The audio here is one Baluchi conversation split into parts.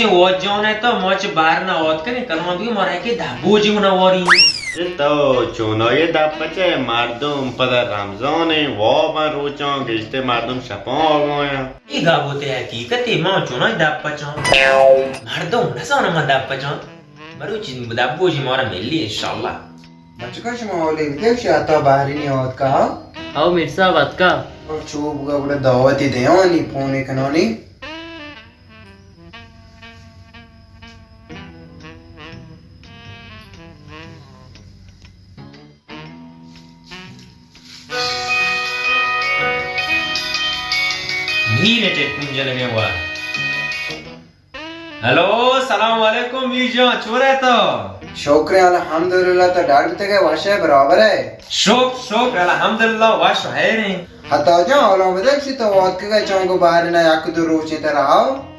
واجہ جان ءَ تو ما چہ بہر نہ آتکنے، کلام بی مارا کہ دپ بوجی منا واری۔ اے تو چونائی دپ پچے، مردم پدا رمضان ءَ واب روچاں، گشتے مردم شپاں آگایا۔ اے گپ تے حقیقت ءَ، ما چونائی دپ پچاں۔ مردم نہ زاناں ما دپ پچاں۔ مروچی دپ بوجی مارا ملی انشاءاللہ۔ بچکا شما اولی بدے شی عطا بحرینی آتکا؟ او میر صاحب آتکا۔ او چوب گا گڑا دعوتی دیانی پونے کنانی۔ میر ءِ ٹیلیفون جنگ ءَ وا۔ ہیلو، سلام علیکم میر جان، چون ئے تو؟ شکر الحمدللہ، تو ڈاڈ بیتگ ئے، وش ئے، برابر ئے؟ شکر، شکر، الحمدللہ، وش و حیر ایں۔ عطا جان، حالاں بدے، گشی تو آتکگ ئے چانگو بحرین ءَ یک دو روچے ترا؟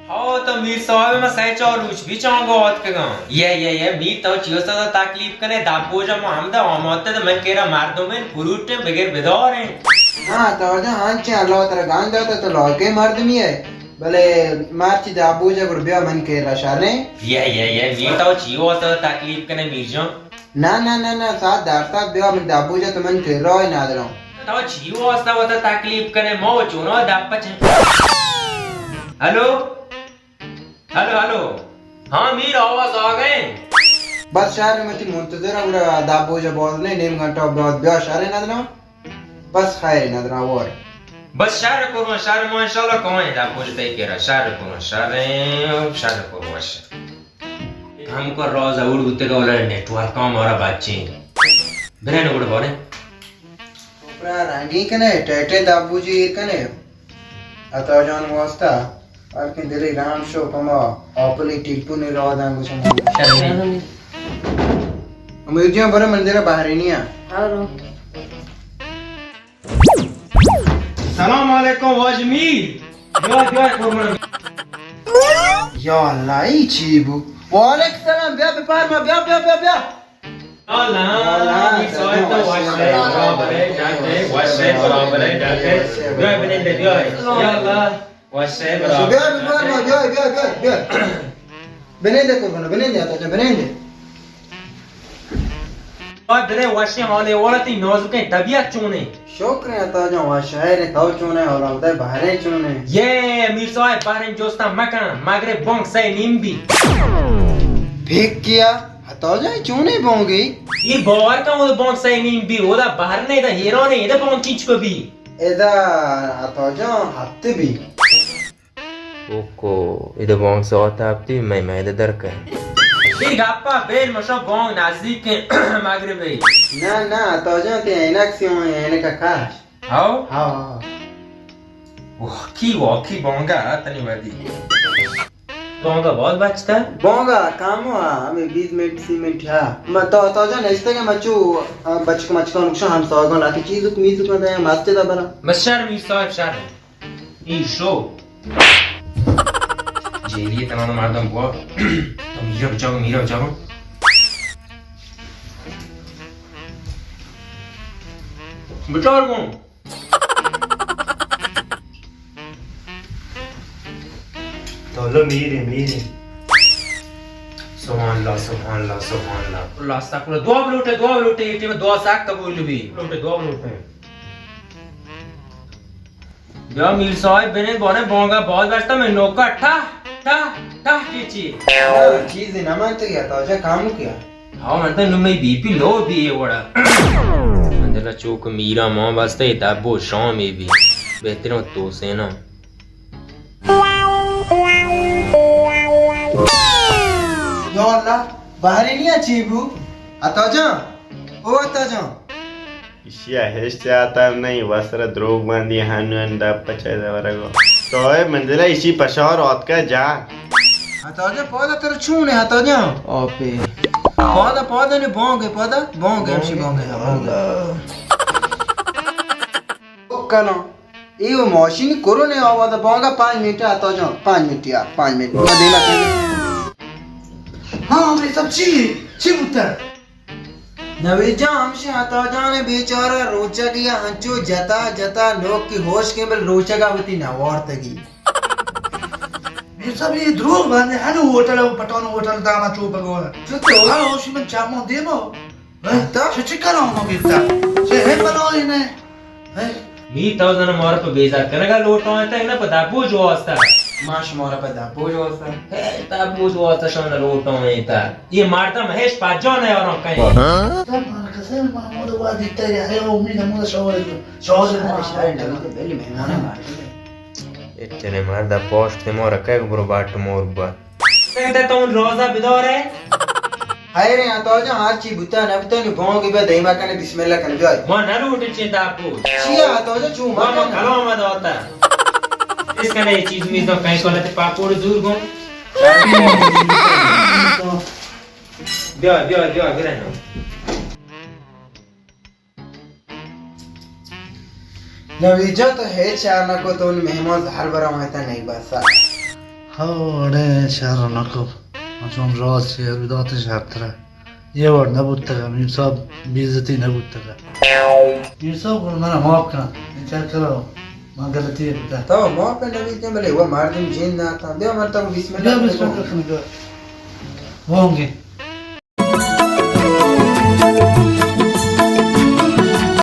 ہو، تو میر صاحب، من سئے چار روچ بی چانگو آتکگاں۔ یہ، یہ، یہ، میر تو چی واسطہ تکلیف کنے؟ دپ بوجا ما ہمدا آماتے، تو من کرا مردم ایں، پروٹ ایں، بگر بدار ایں۔ ہاں، عطا جان، ہنچیں اللہ ترا گنج داتا، تو لائقیں مردمی ئے۔ بلے مرچی دپ بوجا گڑا بیا من کرا، شریں؟ یہ، یہ، یہ، میر تو چی واسطہ تکلیف کنے میر جان؟ نہ، نہ، نہ، نہ، صد درصد بیا من دپ بوجا، تو من کرا ندراں۔ تو چی واسطہ وتا تکلیف کنے؟ ما و چونا دپ پچیں۔ ہیلو؟ Hello, hello. ہاں میر، آواز آ گئے۔ بس شر، من تئی منتظر آں، گڑا دپ بوجا باز نہیں، نیم گھنٹہ بعد بیا، شریں ندراں۔ بس خیر ندراں، وار۔ بس شر کرو، شر، ما انشاءاللہ کمیں دپ بوج تئی کرا، شر کرو، شر، شر کرو، وش۔ ہم کو راز اوڑ بوتگا، ولا نیٹورک ہم مارا بچیں۔ برے نہ گڑا بارے۔ کپرا رنگی کنے، ٹیٹے دپ بوجی ایر کنے۔ عطا جان واسطہ، بلکن دلی رحم شو، پما آپلی ٹیلیفون را دانگو شما۔ شرمیں۔ امیر جان، برو من دیرا بحرینی آں۔ سلام علیکم واجہ میر۔ بیا، بیا، قربان۔ یا اللہ، ای چی بو؟ وعلیکم سلام، بیا، بپرما، بیا، بیا، بیا، بیا۔ اللہ، اللہ، میر صاحب تو وش ئے، برابر ئے، جٹ ئے، وش ئے، برابر ئے، جٹ ئے۔ بیا، بنندے، بیا۔ یا اللہ، وش ئے، برابر۔ بیا، بیا، بیا، بیا، بیا، بیا۔ بنندے قربان، بنندے، عطا جان، بنندے۔ آ دلے وشیں حالے، والا تئی نازکیں طبیعت چونیں؟ شکر ایں عطا جان، وش ئے، تو چونیں؟ حالاں بدے، بحرین چونیں؟ یہ میر صاحب، بحرین جوستاں مکن، مغرب بانگ سئے نیم بی۔ پھک کیا؟ عطا جان، چونیں بانگے؟ یہ باور کن، وہ بانگ سئے نیم بی، وہ دا بحر نے، دا حیران ہے، ادا بانگ چنچ کو بی؟ ادا عطا جان، ہفت بی۔ اوکو، ادا بانگ ساعت ہفت بی، میں، میں ادا در کن۔ یہ گپا بیل، مشا بانگ نزدیک مغرب ہے۔ نہ، نہ، عطا جان، تے عینک سی ہوں، عینک کاش۔ ہاو؟ ہاو، ہاو۔ واقعی، واقعی بانگا تنی ودی۔ بانگا باز بچتا؟ بانگا کم ہا، ہمیں بیس منٹ، سی منٹ ہا۔ ما تو، تو جا نشتگے، ما چو، آ، بچک مچکان کشان ہمساہگان لاتی چیز میز کو دے مسجد برا۔ بس شر میر صاحب شر۔ این شو۔ جیلی تمام مردم بوا۔ میرا بچاو، میرا بچاو۔ بچار کن۔ تو لو میرے، میرے۔ سبحان اللہ، سبحان اللہ، سبحان اللہ۔ اللہ استغفر اللہ۔ دعا بلوٹے، دعا بلوٹے، یہ ٹیم دعا ساک قبول بھی۔ بلوٹے، دعا بلوٹے۔ بیا میر صاحب، بنے بارے بانگا باز بچتا، میں نوکا ٹھا، ٹھا، ٹھا کیچی۔ چیزی نہ مانتے یا تاجا کام کیا؟ ہاں، من تو نمی بی پی لو بی اے وڑا۔ من دلا چوک میرا ماں واسطے دبو شام اے بی۔ بہترین تو سینا۔ یا اللہ، بحرینیا چی بو؟ عطا جان، او عطا جان۔ ایشی ء ہچ یاتر نہ ایں، وسر ء دروگ باندی، ہنو ہن دپ پچ ء ورگ ء۔ تو اے منزل ء ایشی پشار آتکہ جا۔ عطا جان، پادا ترا چون اے عطا جان؟ آپے۔ پادا، پادا نے بانگ اے، پادا بانگ اے، ہمشی بانگ اے، بانگ اے۔ او کلام، اے وہ ماشین کرو نے آواز بانگا پانچ منٹ عطا جان، پانچ منٹ یار، پانچ منٹ۔ ما دیما کہیں۔ ہاں، ہمیں سب چی، چی بوتا؟ نوید جان، ہمشی عطا جان ء بیچارہ روچگ ء ہنچو جتا جتا نوکی ہوش کن، بل روچگ ء وتی نہ وارتگی۔ میر صاحب، اے دروگ بندے، ہنو ہوٹل ءَ، پٹھان ہوٹل ءَ داما چوپگ ءَ۔ چطور؟ ہاں، اوشی من چماں دیما۔ ہاں، تو؟ چہ چی کناں ما گپتا؟ چہ ہے بلائے نے؟ ہے؟ می تو زن مارا پہ بیزار کنگا لوٹائینتا، نہ پہ دپوج واسطہ۔ ما شمارا پہ دپوج واسطہ۔ ہے، دپوج واسطہ شان لوٹائینتا۔ اے مردم ہیچ پجا نیاران کئے۔ ہاں؟ تو مارا کسے محمود وا دیتا یا ہے، امید محمود شاور، شاور شاور، شاور، بلی مہمان مردم۔ اچھنے مردا پاشت مارا کئے برو باٹ مور با۔ سنگت تو اون روزہ بدارے؟ خیر ہے، عطا جان، ہر چی بوتا نہ بوتا، نو بانگ بہ دیما کنے، بسم اللہ کنے، بیائے۔ ما نہ لوٹے چین داپو۔ چیا عطا جان، چو ما مکن۔ کلام داتا۔ اس کنے چیز میز دو، کہیں کولت پاکوڑ زور گون۔ بیا، بیا، بیا، بیا۔ نوید جان، تو ہچ شر نکو، تو نی مہمان زہر برا وانتا نہیں بسا۔ ہو، اڑے شر نکو۔ چون راز چیر بدات شر ترا۔ یہ وڑ نہ بوتگا، میر صاحب بے عزتی نہ بوتگا۔ میر صاحب گڑا منا معاف کن۔ چل کرو، ما غلطی کتا۔ تو معاف نوید جان، بلے وہ مردم جن نہ تھا۔ بیا من تو بسم اللہ بیا بسم اللہ کن۔ کن، بیا۔ وانگے۔